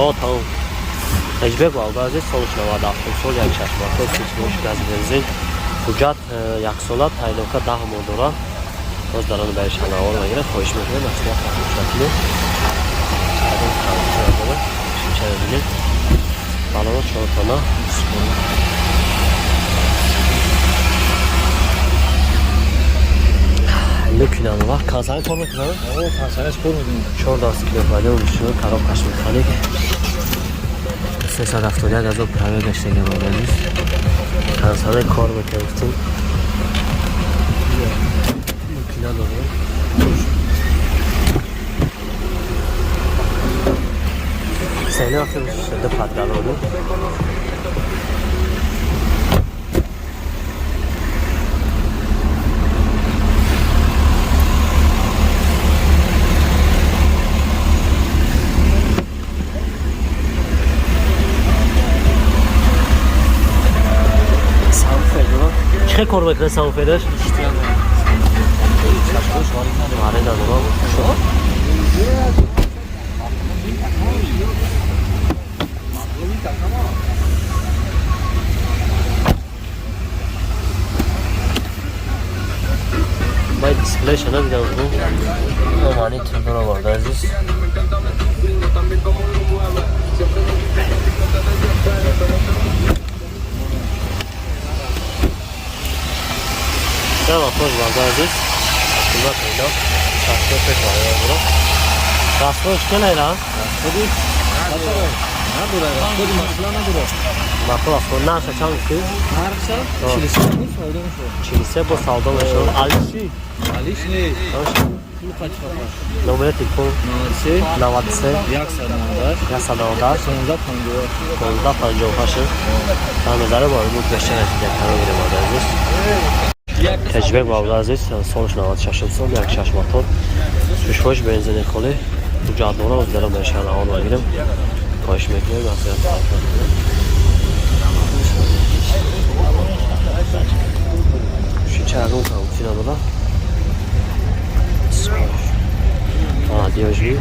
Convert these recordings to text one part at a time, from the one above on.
О, тамом. Хэтчбек, бародар азиз, солш 97 сол, як шаш мотор, сусмош газ, бензин. Ҳуҷҷат яксола, тайнока 10 моҳ дорад. Боз дар он бари шанавор мегирад, хоҳиш мекунем, маслиҳат фаромӯш накунед. Ягон камбуди надорад. Шиша мебинед. Балона чортона. Люки надорад. Консерват кор мекунад? О, консерват кор мекунад. Чор даст кило пайдо мешуд, коробкаш механик. 371 ҳазор пробег гаштага, бародар азиз. Консерват кор мекунад, гуфтем. Люки надорад. Сена вақте ду подголовник. Сабвуфер дорад. Чӣ кор мекунад сабвуфераш? Чашкош варид надорад. Варид надорад. Шо? Ман дисплейша надидам. Монитор дора, бародар азиз. Чаро вопрос, бародар азиз? Аккумулятор ино. Чашко пеш бародар дора. Расходш келайра? Расходи? Надорад, расходи масъала надорад. Мақул расход. Нархша чанд гуфтӣ? Нархша 43 буд, савдо мешавад. 43 бо савдо мешавад. Алиши? Алиш не. Пул қачқафа. Номери телефон? 93 93 198 198 16 58. 15 58. Занг бо мо бештар як канал гирем, бародар азиз. Хэтчбек, бародар азиз, солш 96 сол, як шаш мотор. Шушпош бензини холӣ. Ҳуҷҷат дора, оз дарам бешан авон мегирем. Хоҳиш мекунем, маслиҳат фаромӯш накунем. Шича ягон камбуди надорад. Молодежи.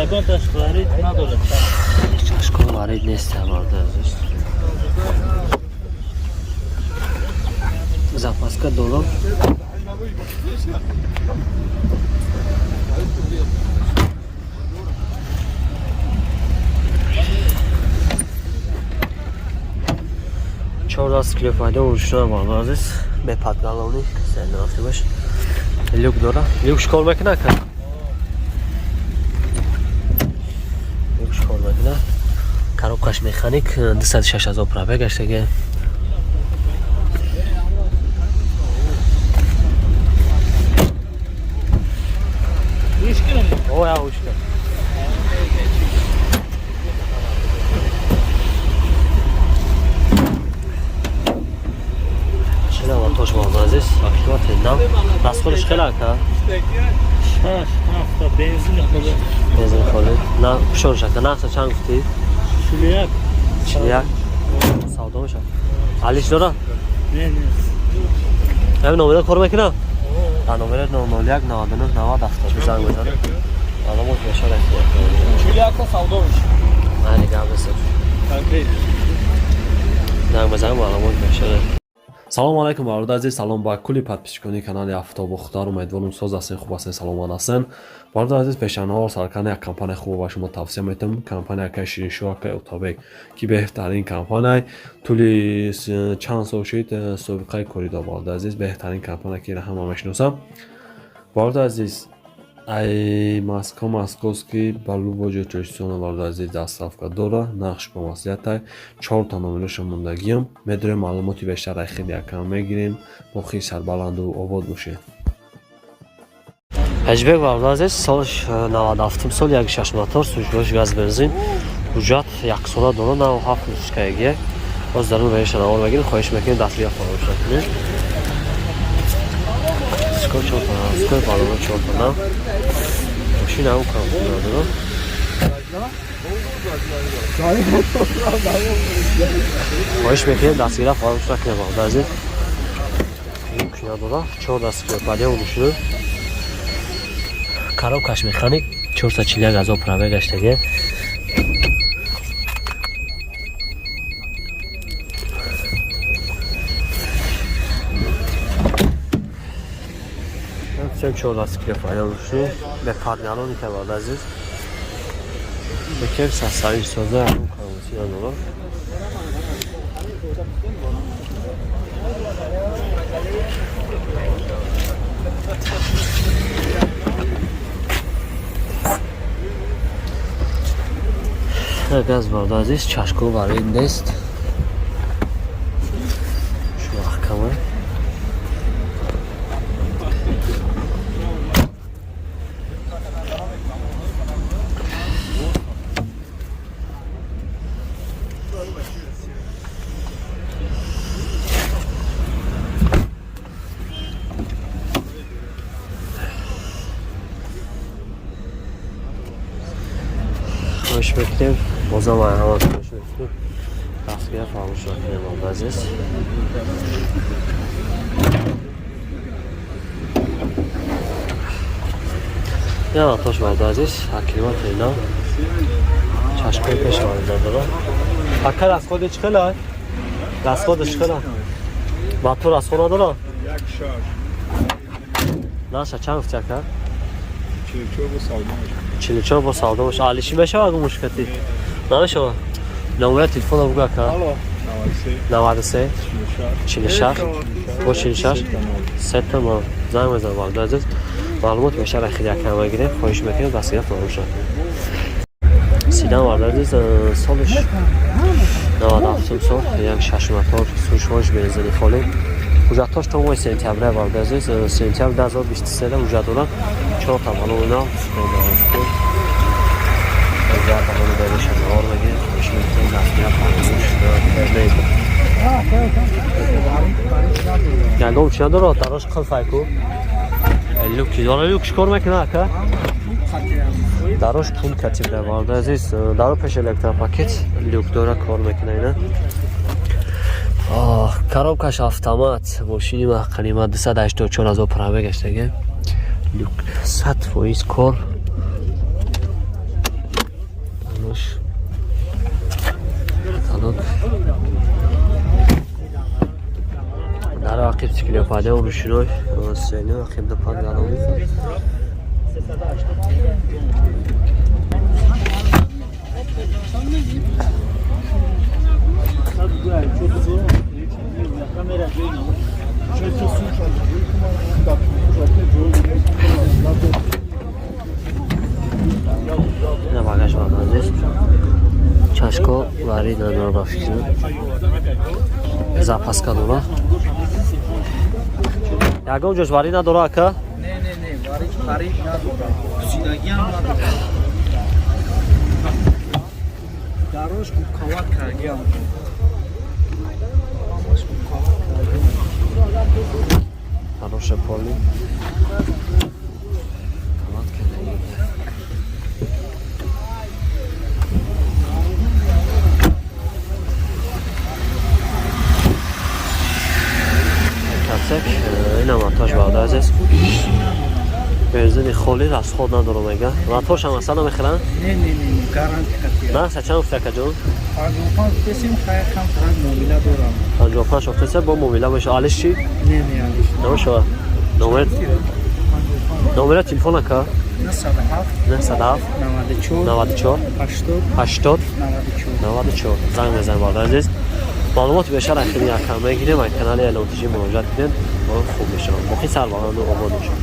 Ягон ташкиларид надорад. Чашкон варид нест, бародар азиз. Запаска дорам. Чор даст кило пайдо ручной, бародар азиз. Бе подголовник, сендарафти бош. Люк дора. Люк кор мекунад ка? Люк кор мекунад. Коробкаш механик, 206 ҳазор пробег гаштага. О, я ушка. Чина тош, бародар азиз, аккумулятор нам. Расходш хеле ака? Шаш ҳафта бензин холӣ. Бензин холӣ. На, пушонш ака, нархша чанд гуфтӣ? 41. 41. Савдо мешавад. Алиш дора? Не, не. Ҳамин номера кор мекунад? Дар номера 001 99 90 70 занг бизанед. Маълумот мешавад. 41 савдо мешавад. Майли, гап нест. Конкрет. Занг бизанед, маълумот мешавад. Салом алайкум, бародар азиз, салом ба кулли подписчикони канали Афтобу Хутар. Умедворам, соз ҳастен, хуб ҳастен, саломат ҳастен. Бародар азиз, пешанҳо саркани як компания хуб ба шумо тавсия метам, компания акаи Шириншоҳ, акаи Отабек, ки беҳтарин компания тӯли чанд сол шид собиқаи корӣ дор. Бародар азиз, беҳтарин компания, ки ҳама мешиносам. Бародар азиз, ай Москва, московский, ба любой ҷои Тоҷикистон, бародар азиз, доставка дора, нархш бо маслиҳатай. Чорта номероша мондагиам, медорем, маълумоти бештар ай хеле якам мегирем. Бо хел сарбаланду обод бошед. Хэтчбек, бародар азиз, солш 97 сол, як шаш мотор, сӯзишвориш газ, бензин. Ҳуҷҷат яксола дора, 97 нусхаягия. Боз дар он вериша навор мегирем, хоҳиш мекунем, дастгирӣ фаромӯш накунед. Скор чортона, скор балона чортона. Мошина ҳам камбуди надорад. Хоҳиш мекунем, дастгирӣ фаромӯш накунед, бародар азиз. надора. Чор даст подъём ручной. Коробкаш механик, 441 ҳазор пробег гаштаге. Всем чор даст подъём ручной. Бе подголовник бародар азиз. Бекем сасави соза ягон камоси надора. Газ бародар азиз, чашко барои нест. Шу маҳкама. Хоҳиш мекунем, бозам марҳамат, хоҳиш мекунем. Дастгира фаромӯш накунем, бародар азиз. Ина тош, бародар азиз, акриматори нав. Чашмои пеш варда дора. Ака, расходи чӣ хела? Расходи чӣ хела? Мотор расход надора? Як шаш. Наша чанд гуфти, ака? 44 бо савдо мешавад. 44 бо савдо боша. Алиши мешавад гу мушкати? Намешавад. Номери телефона бугу, ака. 93. 93. 46. 46 бо 46 сета нол. Занг мезанам, бародар азиз. Маълумот бештар ахири ака мегирем. Хоҳиш мекунем, дастгира фаромӯш накунем. Седан, бародар азиз, солиш 97 сол, як шаш мотор, сӯшҳош бензини холӣ. Ҳуҷҷатҳош то моҳи сентября, бародар азиз, сентябр 2023 ҳуҷҷат дорад. Чор та баллони нав, агар баллони беруша навор мегирем. Хоҳиш мекунем, дастгира фаромӯш накунем. Ягон чи надорад, дарош қилфайку. Люки дора, люк чикор мекунад, ака? Дарош пул катибда, бародар азиз, даро пеш электропакет люк дора, кор мекуна ина. Коробкаш автомат, мошини маҳқанима, 284 ҳазор пробег гаштаге. Люк 100% кор. Дарош каталог. Дар ақиб циклопадия рушиной, сено ақиб да подголовник. Ина багаж, бародар азиз. Чашко вари надора ба фикрам. Запаска дора. Ягон ҷош вари надора, ака? Не, не, не, вари харид надорам. Пусидагиам надорам. Дарош губкават кардиам. Ҳамаш губкават кардиам. Хороша поли. Кават кардагӣ. Кацек, ина мотош, бародар азиз. Бензини холӣ, расход надорам мега. Моторшам масала мехӯранд? Не, не, не, не, гарантия қатия. Нархша чанд гуфти, акаҷон? 55 гуфтесим, хая кам тарак муомила дорам. 55 гуфтеса, бо муомила меша. Алиш чӣ? Не, не, алиш. Намешава. Номер 55. Номера телефон, ака? 907. 907. 94. 94. 80. 80. 94. 94. Занг мезанем, бародар азиз. Маълумоти бештар ахири якам мегирем, ай канали Элонтиҷӣ муроҷиат кунед, хуб мешавад. Боқӣ сарбаланду обод бошад.